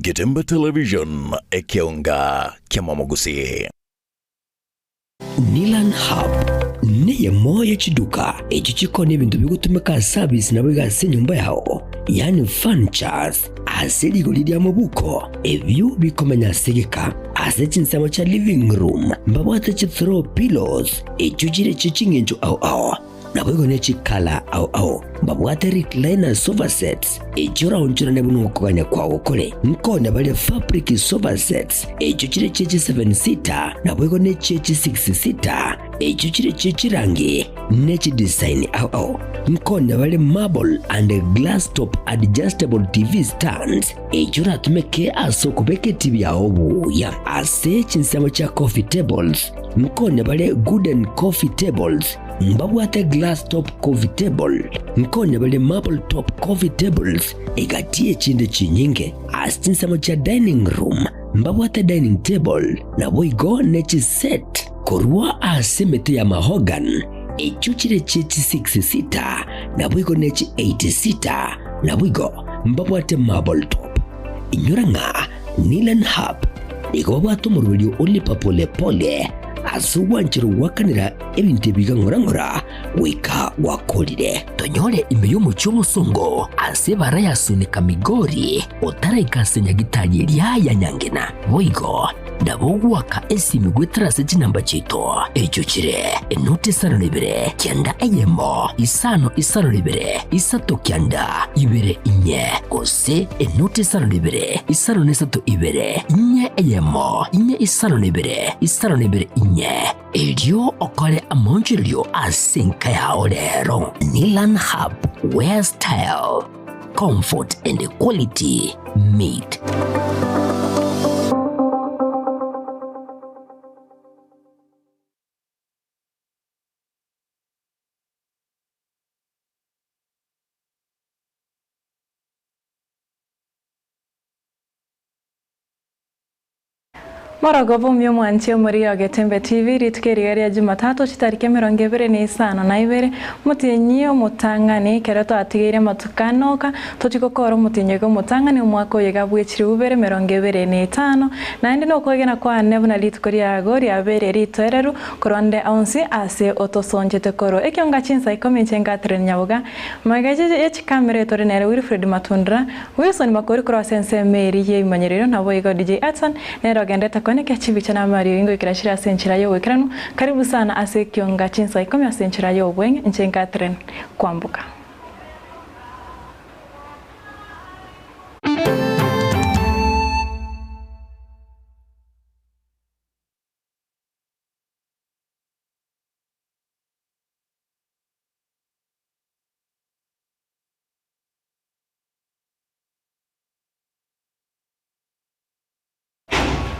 Getembe Television, ekeonga ki'amamogusii. Nilan Hub neyemo ye chiduka echio chikoonia ebinto bigotumeka ase abisi naboigo ase enyomba yao, yaani furnitures, ase rigori ri'amabuko, ebio bikomenya ase egeka. Ase chinsemo chia living room mbabwate chi throw pillows echio chire chie ching'encho ao ao. Naboigo ne chikala ao ao mbabwate recliner sofa sets, echio oraonchorane buna okogania kwao kore. Nkonya bare fabric sofa sets, echio chire chie chi seven seater, naboigo ne chie chi six seater, echio chire chie chirangi ne chidesign ao ao. Nkonya bare marble and glass top adjustable TV stands, echio oratumeke ase okobeka etibi yao buya. Ase chinsemo chia coffee tables, nkonya bare wooden coffee tables, Mbabwate glass top coffee table, nkonya bare marble top coffee tables, egati y'echinde chinyinge. Ase chinsemo chia dining room mbabwate dining table, naboigo ne chiset korwa ase emete ya mahogany, echio chire chie chi six seater, naboigo ne chi eight seater, naboigo mbabwate marble top. Inyora ng'a Nilan Hub nigo babwate omoroberio o lipa pole pole ase ogwancherwa goakanera ebinto ebi iga ng'ora ng'ora goika gwakorire. Tonyore ime y'omochie omosongo ase ebara ya Sunika Migori otaraika ase nyagitari eria ya Nyangena. Boigo nabo ogoaka esimi goetera ase chinamba chiaito echio chire enoti isano na ibere kianda eyemo isano isano na ibere isato kianda ibere inye gose enoti isano na ibere isano na isato ibere inye eyemo inye isano na ibere isano na ibere inye. Erio okore amaonchorerio ase enka yao rero. Nilan Hub, where style, comfort and quality meet. Morogoba omia omwanchi omorigia o Getembe TV, rituko eriga ria Jumatatu chitariki 25, omotienyi omotang'ani, ekero twatigeire amatuko ane oka, tochie gokora omotienyi oiga omotang'ani omwaka oyo iga bwe chilifu bibere 25, naende nokwegena kwane buna rituko riago riabeire ritoereru korwa nde onsi ase otosonchete korwa ekionga chinsa ikomi inche Catherine Nyaboga, magega ye chikamera etore nere Wilfred Matundura, Wilson Makori korwa ase ensemo eria y'ebimanyererio, naboigo DJ Hudson nere ogenderete koenekia chibicha na amariogi ngoikera chire ase enchera y'ogoikeranwa. Karibu sana ase ekionga chinsa ikomi ase enchera y'obweng'e. Inche Catherine Kwamboka.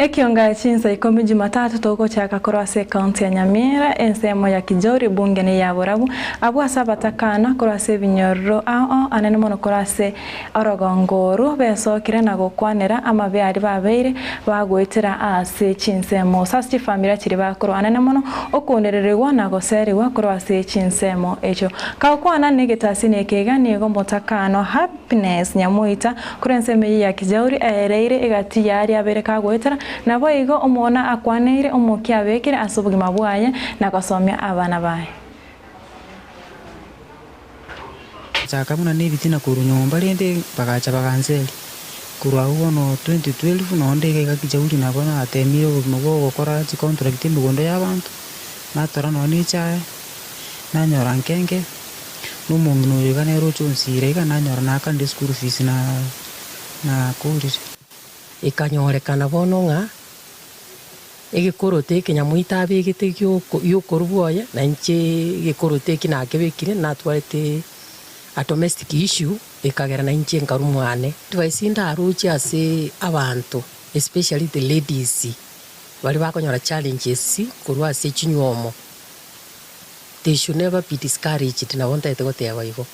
Ekionga chinsa ikomi Jumatatu togochaka korwa ase ekaunti ya Nyamira, ensemo ya Kijori, bunge neya Borabu, abwo ase abatakana korwa ase ebinyororo ao ao anene mono korwa ase orogongo oru besokire na gokwanera amabe aria babeire bagoetera ase chinsemo ase chifamilia chiria bakorwa anene mono okounererigwa na goserigwa korwa ase chinsemo echio. Kagokwana negetasini eke iga nigo motakano Happiness Nyamoita korwa ensemo eyio ya Kijauri aereire egati y'aria abere kagoetera, naboigo omwana akwaneire omokia abekire ase obogima bwaye na gosomia abana baye. Chaka buna nebitina korwa nyomba rende bagacha baganseria. Korwa agwo bono 2012 nonde iga iga Kijauri nabo natemire obogima bwa ogokora chicontract emegondo y'abanto, natora nonya ne echae. Nanyora nkenke, na omong'ina oyo iga nere ocha onsiira iga, nanyora naakanire eschool fees na nakorire. Ekanyorekana bono ng'a egekoroto eke nyamoita abegete gi'okorubwa oye, na inche egekoroto eki nakebekire natwarete a domestic issue, ekagera na inche nkarwa mwane. Advice ndaroche ase abanto especially the ladies baria bakonyora challenges korwa ase chinywomo. They should never be discouraged, nabo ntagete goteba igo.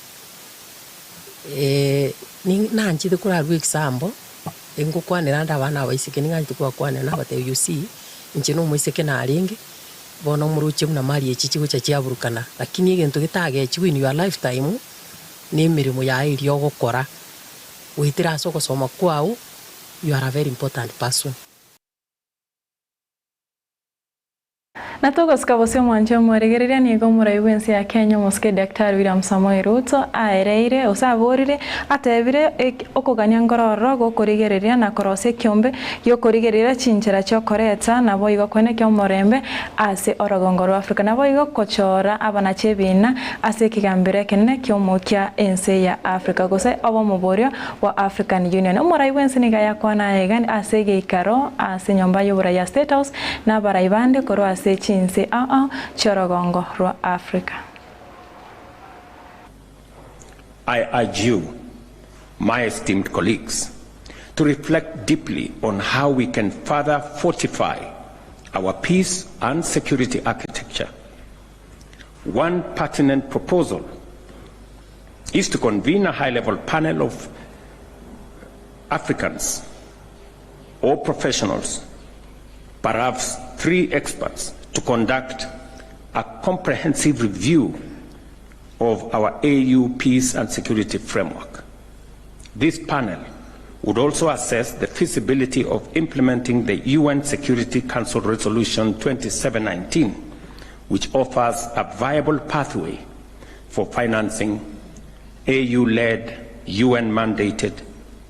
Nanchete korarue example, ngokwanera ande abana abaiseke ning'anchete kobakwanera nabatebia you see, inche na omoiseke narenge, bono omoroche buna mari echi chigocha chiaburukana, lakini egento getagechigwe in your lifetime, na emeremo yaye eria ogokora, goetera ase ogosoma kwao. You are a very important person. Na togosika bosio omwanchi omoregereria nigo omorai bw'ense ya Kenya omosike Daktari William Samoei Ruto aereire gose aborire atebire okogania nkororo gokorigereria na korosia ekiombe giokorigereria chinchera chiokoreta naboigo koenekia omorembe ase orogongo rwa Africa naboigo kochora abanachi ebina ase ekegambero ekenene kiomokia ense ya Africa gose obomo boria bwa African Union. Omorai bw'ense nigo ayakwana aya iga ase egeikaro ase enyomba y'oborai ya State House na abarai bande korwa ase chinse ao ao chi'orogongo rwa Africa. I urge you, my esteemed colleagues, to reflect deeply on how we can further fortify our peace and security architecture. One pertinent proposal is to convene a high-level panel of Africans or professionals, perhaps 3 experts, to conduct a comprehensive review of our AU peace and security framework. This panel would also assess the feasibility of implementing the UN Security Council Resolution 2719, which offers a viable pathway for financing AU-led, UN-mandated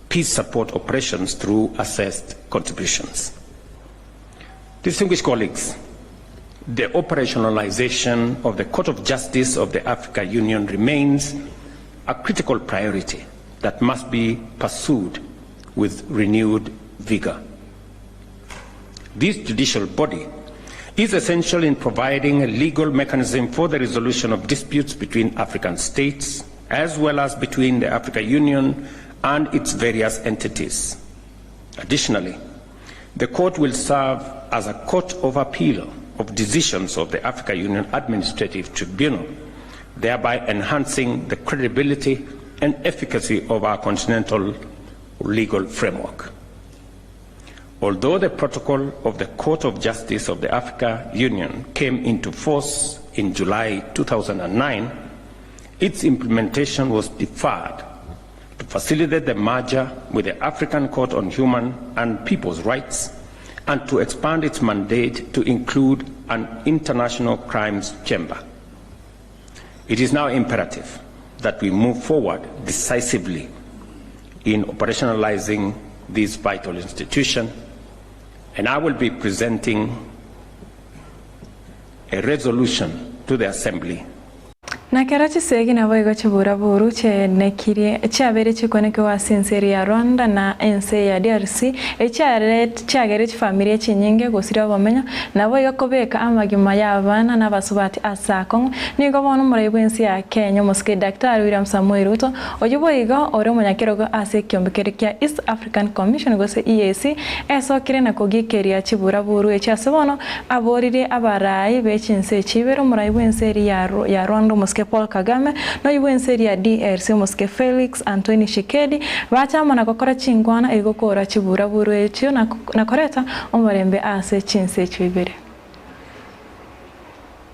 peace support operations through assessed contributions. Distinguished colleagues, the operationalization of the Court of Justice of the Africa Union remains a critical priority that must be pursued with renewed vigor. This judicial body is essential in providing a legal mechanism for the resolution of disputes between African states, as well as between the Africa Union and its various entities. Additionally, the court will serve as a court of appeal of decisions of the Africa Union Administrative Tribunal, thereby enhancing the credibility and efficacy of our continental legal framework. Although the protocol of the Court of Justice of the Africa Union came into force in July 2009, its implementation was deferred to facilitate the merger with the African Court on Human and People's Rights and to expand its mandate to include an international crimes chamber. It is now imperative that we move forward decisively in operationalizing this vital institution, and I will be presenting a resolution to the Assembly. Na kera chisegi naboigo chiburaburu chiaenekirie chiabeire chikwenekigwa ase ense eria ya Rwanda na ense ya DRC echiare chiagere chifamiri chinyinge gosiria obomenyo naboigo kobeka amagima ya abana na abasubati ase akong'u. Nigo bono omorai bw'ense ya Kenya omosike Daktari William Samoei Ruto oyio boigo ore omonyakerogo ase ekiombe keria kia East African Commission gose EAC esokire na kogikeria chiburaburu echi ase bono aboririe abarai be chinse echi ibere omorai bw'ense eria ya Rwanda omosike Paul Kagame noyio bw'ense eria ya DRC omosike Felix Antoine Tshisekedi bache amo na gokora chinkwana egokora chiburaburu echio na koreta omorembe ase chinse echio ibere.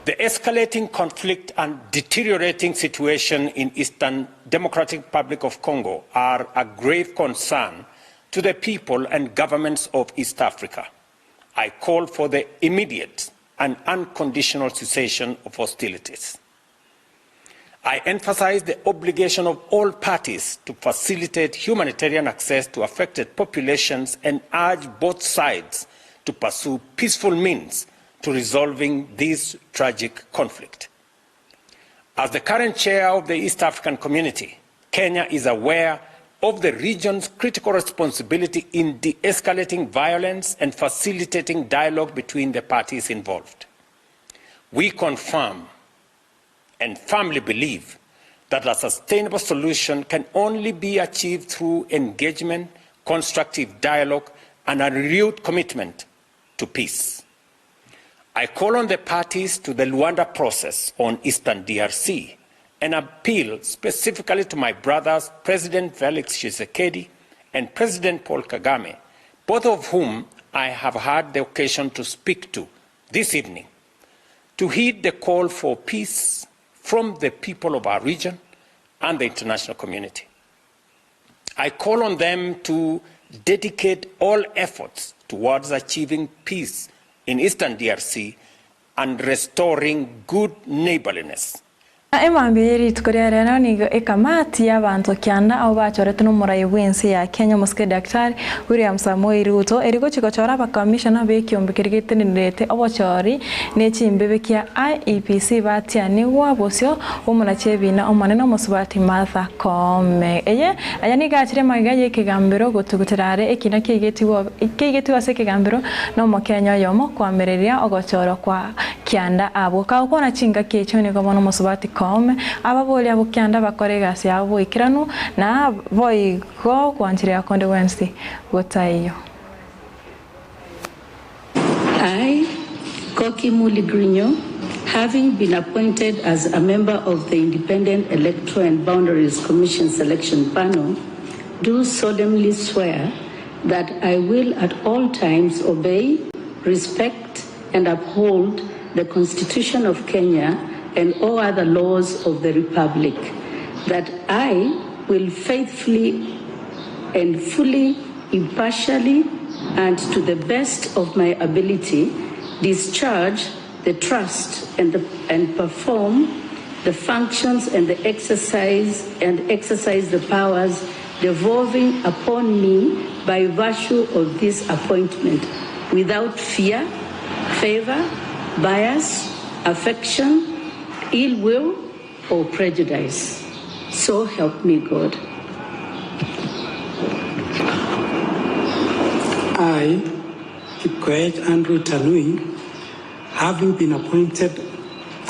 The escalating conflict and deteriorating situation in Eastern Democratic Republic of Congo are a grave concern to the people and governments of East Africa. I call for the immediate and unconditional cessation of hostilities. I emphasize the obligation of all parties to facilitate humanitarian access to affected populations and urge both sides to pursue peaceful means to resolving this tragic conflict. As the current chair of the East African Community, Kenya is aware of the region's critical responsibility in de-escalating violence and facilitating dialogue between the parties involved. We confirm and firmly believe that a sustainable solution can only be achieved through engagement, constructive dialogue, and a renewed commitment to peace. I call on the parties to the Luanda process on Eastern DRC and appeal specifically to my brothers, President Felix Tshisekedi and President Paul Kagame, both of whom I have had the occasion to speak to this evening, to heed the call for peace from the people of our region and the international community. I call on them to dedicate all efforts towards achieving peace in eastern DRC and restoring good neighborliness. Na emambia ye rituko ria rero nigo ekamati y'abanto kianda abwo bachoretwe nomorai bw'ense ya Kenya omosike Daktari William Samoei Ruto eri gochia gochora abakamishona b'ekiombe keria getenenerete obochori ne chimbebe kia IEBC batianigwa bosio bw'omonachi ebina omonene omosubati Martha Koome. Eye aya nigo achire magega y'ekegambero gotugutera are ekina keigetigwe ase ekegambero nomokenya oyomo koamereria ogochorwa kwa Kianda abwo. Kagokwana chingaki echio nigo bono omosubati Koome ababoria abwo kianda bakore egasi yabo boikeranu na boigo gwancheria konde gwensi gotaiyo. I, Koki Muli Grignon, having been appointed as a member of the Independent Electoral and Boundaries Commission Selection Panel, do solemnly swear that I will at all times obey, respect, and uphold the Constitution of Kenya and all other laws of the Republic, that I will faithfully and fully, impartially, and to the best of my ability discharge the trust and, the, and perform the functions and the exercise and exercise the powers devolving upon me by virtue of this appointment without fear, favor, bias, affection, ill will, or prejudice. So help me God. I, Kipkoech Andrew Tanui, having been appointed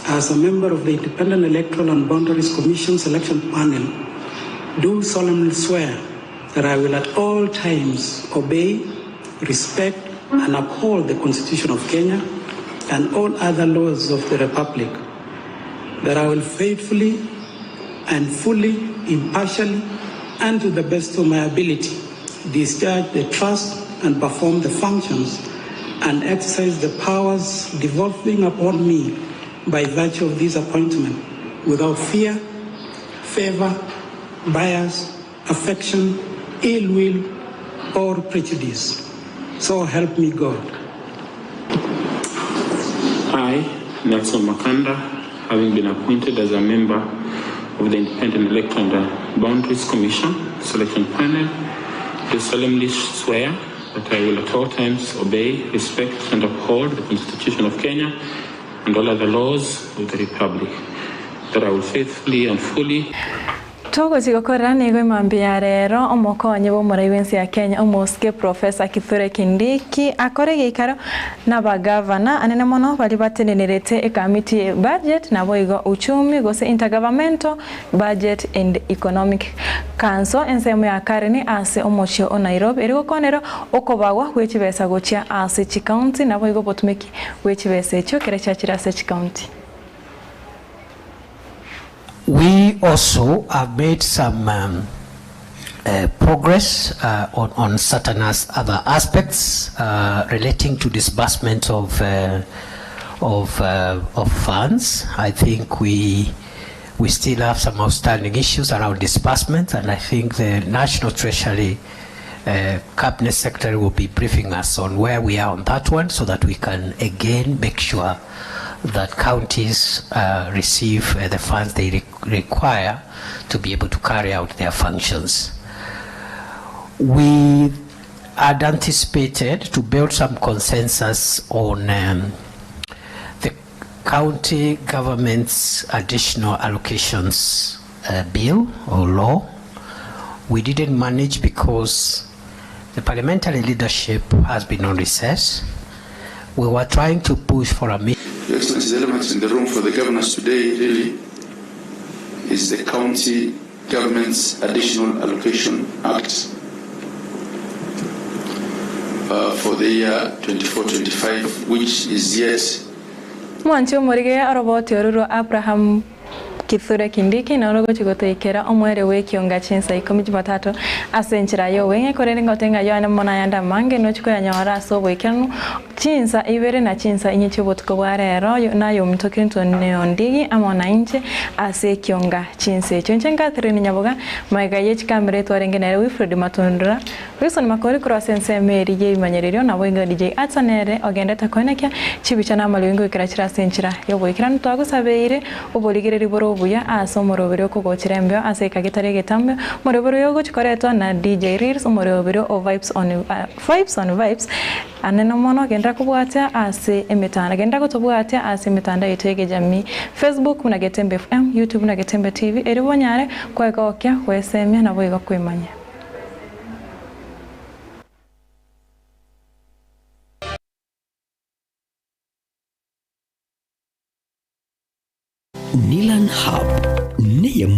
as a member of the Independent Electoral and Boundaries Commission Selection Panel, do solemnly swear that I will at all times obey, respect, and uphold the Constitution of Kenya and all other laws of the Republic, that I will faithfully and fully, impartially, and to the best of my ability discharge the trust and perform the functions and exercise the powers devolving upon me by virtue of this appointment without fear, favor, bias, affection, ill will, or prejudice. So help me God. I, Nelson Makanda, having been appointed as a member of the Independent Electoral and Boundaries Commission Selection Panel, do solemnly swear that I will at all times obey, respect, and uphold the Constitution of Kenya and all other laws of the Republic, that I will faithfully and fully Togochia gokorera nigo emambia ya rero omokonyi bw'omorai bw'ense ya Kenya omosike Professor Kithure Kindiki akore egeikaro n'abagavana anene mono baria batenenerete ekamiti ye budget naboigo uchumi gose Intergovernmental Budget and Economic Council ensemo ya Karen ase omochie o Nairobi eri gokwanera okobagwa gwe chibesa gochia ase chikaunti naboigo obotumeki bwe chibesa echio kere chiachire ase chikaunti. We also have made some um, uh, progress uh, on, on certain as other aspects uh, relating to disbursement of, uh, of, uh, of funds. I think we, we still have some outstanding issues around disbursement, and I think the National Treasury uh, Cabinet Secretary will be briefing us on where we are on that one so that we can again make sure that counties uh, receive uh, the funds they re require to be able to carry out their functions. We had anticipated to build some consensus on um, the county government's additional allocations uh, bill or law. We didn't manage because the parliamentary leadership has been on recess. We were trying to push for a meeting. Your Excellency, the elephant in the room for the governors today really is the County Government's Additional Allocation Act uh, for the year 24-25, which is yet Mwanche omorige oroboti oru rwa Abraham. Kithure Kindiki noro ogochia gotoikera omoerio bw'ekionga chinsa ikomi Jumatatu ase enchera y'obweng'e korende ngote ng'a Yohana mono ayande amange nochia koyanyora ase oboikeranu chinsa ibere na chinsa inye chi'obotuko bwa rero naye ominto Clinton Ondigi amo nainche ase ekionga chinsa echio. Inche Catherine Nyaboga magega ye chikamera etwarenge nere Wilfred Matundura Wilson Makori korwa ase ensemo eria y'ebimanyererio, naboigo DJ Arthur nere ogendete koenekia chibicha na amariogi goikera chire ase enchera y'oboikeranu. Twagosabeire oborigereria bore obuya ase omoroberi okogochera embeo ase eka getari egetambe, omoroberi oyo ogochia koretwa na DJ Reels, omoroberi o Vibes on Vibes on Vibes anene mono genderera kobwatia ase emetanda genderera gotobwatia ase emetandao yaito y'ekejamii, Facebook buna Getembe FM, YouTube buna Getembe TV, erio bonyare kwegokia, gwesemia naboigo kwemanyia. Nilan Hub neye.